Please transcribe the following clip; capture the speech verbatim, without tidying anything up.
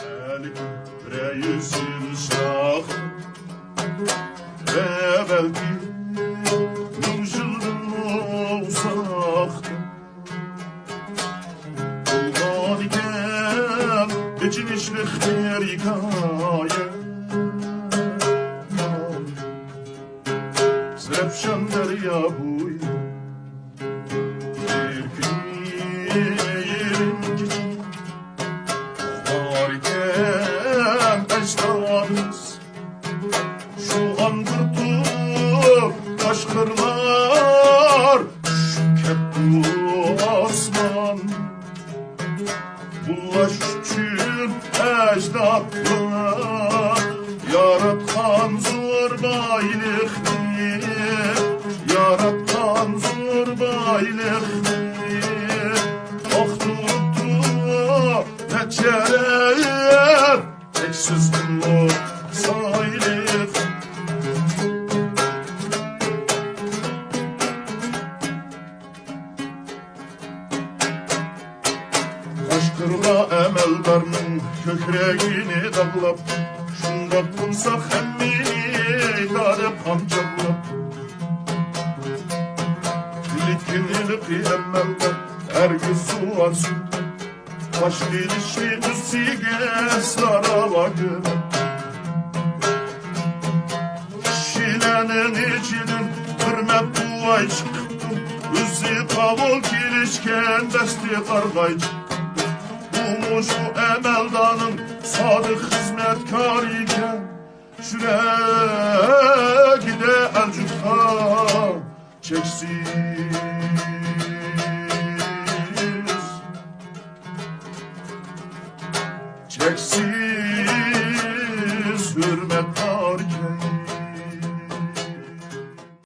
بەلكىم رەئىسىم شاھ، ۋە بەلكىم مىڭ يىلدىنمۇ ئۇزاق بولغانىكەن ئېچىنىشلىق بىر ھېكايە. زەپشان دەريا بويى بىر كۈنى يېرىم كېچە ئۇخلاركەن ئەجدادىمىز، شۇ ئان بىر توپ قاشقىرلار چۈشۈپ كەپتۇ ئاسمان. بۇلاش ئۈچۈن ئەجدادلار ياراتقان زور بايلىقنى، ياراتقان زور بايلىقنى ئاختۇرۇپتۇ نەچچە ئەر، چەكسىز قۇملۇق سايلىق. قاشقىرلار ئەمەلدارنىڭ كۆكرەكىنى داغلاپ، شۇنداق قىلساق ھەممىنى دەپ قامچاقلاپ. لېكىن ھېلىقى ئەمەلدار ھەرگىز سۇۋارسۇن، باش ئېلىشنى ئۆزىگە ساراۋا كۆرۈپ. كىشىلەرنىڭ ئىچىدىن ھۆرمەت بوۋاي چىقىپتۇ، ئۆزى قاۋۇل كېلىشكەن دەستى قارىغاي چىقىپتۇ. بۇ مۇشۇ ئەمەلدارنىڭ سادىق خىزمەتكارى ئىكەن، يۈرەكىدە ئەلجۇتقا چەكسىز، چەكسىز ھۆرمەت.